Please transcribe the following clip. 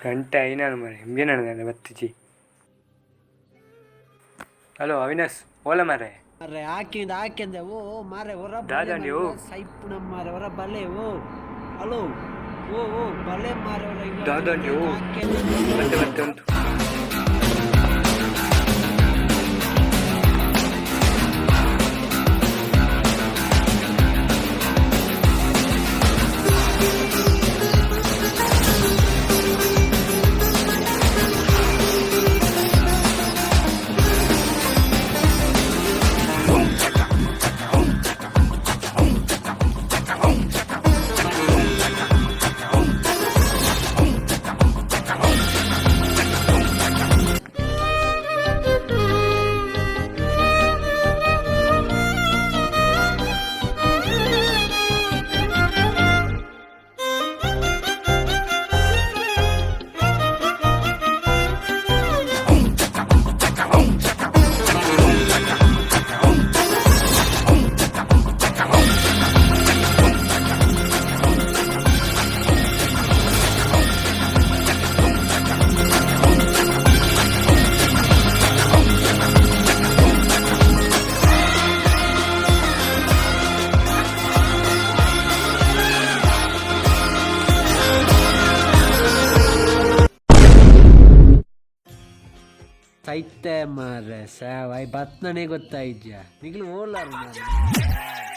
ಗಂಟೆ ಐನಾನು ಮಾರೆ ಇಂಬ್ಯನ ಬತ್ತಿಜಿ. ಹಲೋ ಅವಿನಾಶ್, ಓಲ ಮಾರೆ? ಮಾರ್ರೆ ಹಾಕಿಂದ ಹಾಕಿಂದೆ ಓ ಓ ಮಾರ್ರೆ ಹೊರ ಬಲೆ. ದಾದಂಡಿ, ಓ. ಮಾರ್ರೆ, ಸೈಪುನ ಮಾರ್ರೆ ಹೊರ ಬಲೆ. ಓ ಹಲೋ, ಓ ಓ ಬಲೆ ಮಾರ್ರೆ ಹೊರ ಇಲ್ಲ. ದಾದಂಡಿ, ಓ. ಹಾಕಿಂದೆ. ಮತ್ತೆ ಮತ್ತೆ ಉಂಟು. ಸೈತೆ ಮಾರ್ರೆ, ಸಾವ್ I ಬತ್ನನೇ ಗೊತ್ತಾಯಿದ್ಯಾ ನಿಗ್ಲು ಓಲಾರ ಮಾರ್ರೆ.